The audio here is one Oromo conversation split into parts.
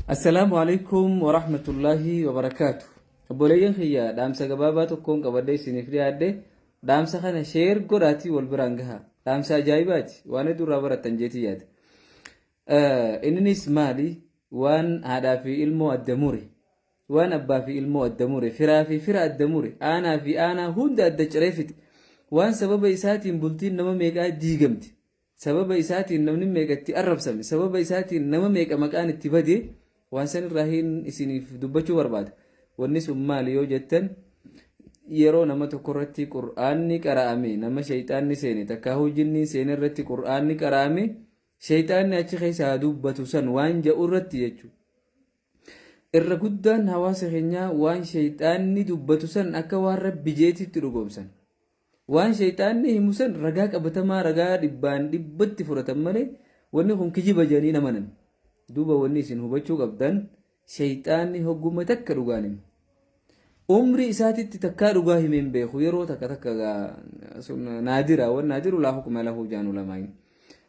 Assalaamu alaikum warahmatullaahi wabarakaatu. Obboleeyyan kiyya dhaamsa gabaabaa tokkoon qabadhee isiniif dhiyaadhe dhaamsa kana sheer godhaatii wal biraan gaha. Dhaamsa ajaa'ibaati waan hedduu irraa barattan jeetii yaada. Inninis maali? Waan haadhaa fi ilmoo adda mure. Waan abbaa fi ilmoo adda mure, firaa fi fira adda mure, aanaa fi aanaa hunda adda ciree fixe. Waan sababa isaatiin bultiin nama meeqaa diigamte. Sababa isaatiin namni meeqa itti arrabsame, sababa isaatiin nama meeqa maqaan itti bade, waan san irraa hin isiniif dubbachuu barbaada. Wanni sun maali yoo jettan, yeroo nama tokko irratti Qur'aanni qara'ame, nama shayxaanni seene, takkaahuu jinniin seene irratti Qur'aanni qara'ame, shayxaanni achi keessaa dubbatu san waan ja'u irratti jechuudha. Irra guddaan hawaasa keenyaa waan shayxaanni dubbatu san akka waan Rabbi jeetitti dhugoomsan. Waan sheyxaanni himu san ragaa qabatamaa ragaa dhibbaan dhibbatti fudhatan malee wanni kun kijiba jedhanii hin amanan. Duuba wanni isin hubachuu qabdan sheyxaanni hogguma takka dhugaan hima. Umrii isaatitti takkaa dhugaa himee hin beeku yeroo takka takka gaa sun naadira wan naadiru laa hukma lahu jaan ulamaayin.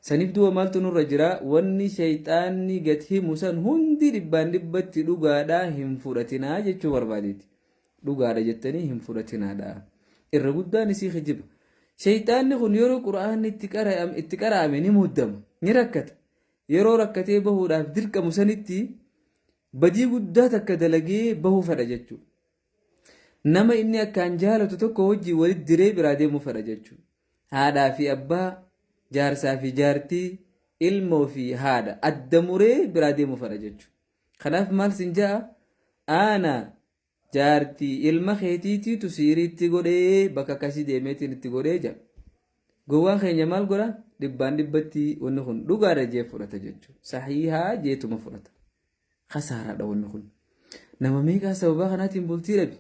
Saniif duuba maaltu nurra jira wanni sheyxaanni gad himu san hundi dhibbaan dhibbatti dhugaadhaa hin fudhatinaa jechuu barbaadeeti. Dhugaadha jettanii hin fudhatinaadha. Irra guddaan isii kijiba. Sheyxaanni kun yeroo Qur'aanni itti qara'ame itti qara'ame ni muddama, ni rakkata. Yeroo rakkatee bahuudhaaf dirqamu sanitti badii guddaa takka dalagee bahuu fedha jechuudha. Nama inni akkaan jaalatu tokko wajjin walitti diree biraa deemuu fedha jechuudha. Haadhaa fi abbaa, jaarsaa fi jaartii, ilmoo fi haadha adda muree biraa deemuu fedha jechuudha. Kanaaf maal sin ja'a? Ana Jaartii ilma keetiitiitu siirii itti godhee bakka akkasii deemeetiin itti godhee jedha. Gowwaan keenya maal godha? Dhibbaan dhibbatti wanni kun dhugaadha jee fudhata jechuudha. Sahiihaa jeetuma fudhata. Kasaaraadha wanni kun. Nama meeqaa sababaa kanaatiin bultii dhabe.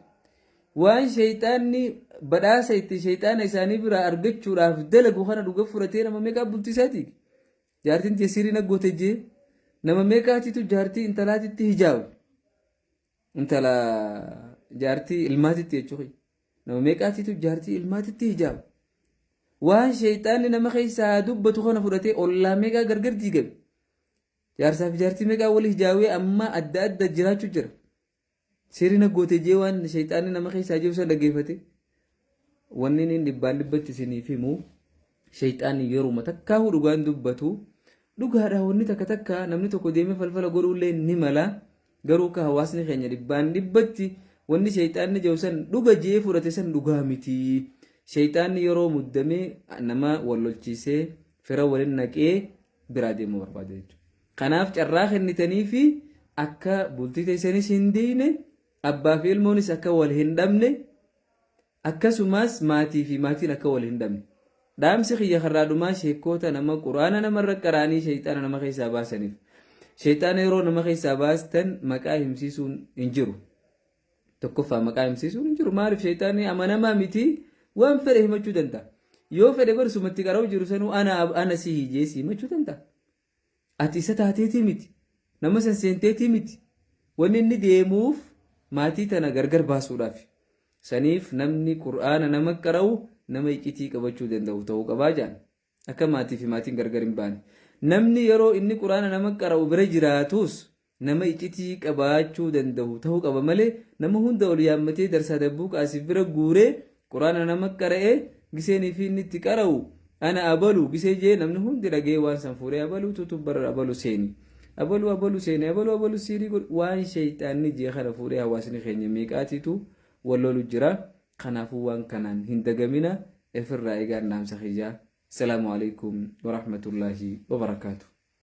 Waan sheeyxaanni badhaasa itti sheeyxaana isaanii biraa argachuudhaaf dalagu kana dhuga fudhatee nama meeqaa bultii isaatii. Jaartiin tee siirii na goote jee nama meeqaatiitu jaartii intalaatitti hijaawe. Intala jaartii ilmaatitti jechuu kiyya. Nama meeqaatiitu jaartii ilmaatitti hijaaba. Waan sheeyxaanni nama keessaa dubbatu kana fudhatee ollaa meeqaa gargar diigame. Jaarsaa fi jaartii meeqaa wal hijaawee amma adda adda jiraachuu jira. Sirina goote jee waan sheeyxaanni nama keessaa jiru san dhaggeeffate. Wanni inni dhibbaan dhibbatti isiniif himu Sheyxaanni yeruma takkaahuu dhugaa hin dubbatu. Dhugaadha wanni takka takka namni tokko deemee falfala godhuullee ni mala. Garuu akka hawaasni keenya dhibbaan dhibbatti wanni sheyxaanni jedhu san dhuga je'ee fudhate san dhugaa miti. Sheyxaanni yeroo muddamee nama wal lolchiisee fira walin naqee biraa deemuu barbaada jechuudha. Kanaaf carraa kennitaniifi akka bultii teessanis hin diigne abbaa fi ilmoonis akka wal hin dhabne Akkasumaas maatii fi maatiin akka wal hin dhabne. Dhaamsi kiyya karraa dhumaa sheekkoota nama qur'aana namarra qara'anii sheyxaana nama keessaa baasaniif. Sheyxaana yeroo nama keessaa baastan maqaa himsiisuun hin jiru. Tokkoffaa maqaa himsiisuun hin jiru. Maaliif sheyxaanni amanamaa miti waan fedhe himachuu danda'a. Yoo fedhe barsumatti qara'u jiru sanuu ana ana si hijee si himachuu danda'a. Ati isa taateetii miti. Nama san seenteetii miti. Wanni inni deemuuf maatii tana gargar baasuudhaaf. Saniif namni Qur'aana nama qara'u nama iccitii qabachuu danda'u ta'uu qabaa jedhan. Akka maatii fi maatiin gargar hin baane. Namni yeroo inni Qur'aana nama qara'u bira jiraatus nama iccitii qabaachuu danda'u ta'uu qaba malee nama hunda ol yaammatee darsaa dabbuuqa asif bira guuree quraana nama qara'ee giseenii fi inni itti qara'u ana abalu gisee jee namni hundi dhagee waan san fuudhee abaluu tutu bar abalu seeni abalu abalu seeni abalu abalu siirii godhu waan sheyxaanni jee kana fuudhee hawaasni keenya meeqaatiitu wal lolu jira kanaafuu waan kanaan hin dagamina ifirraa egaan dhaamsa kiyyaa. Salaamu alaikum warahmatullaahi wabarakaatu.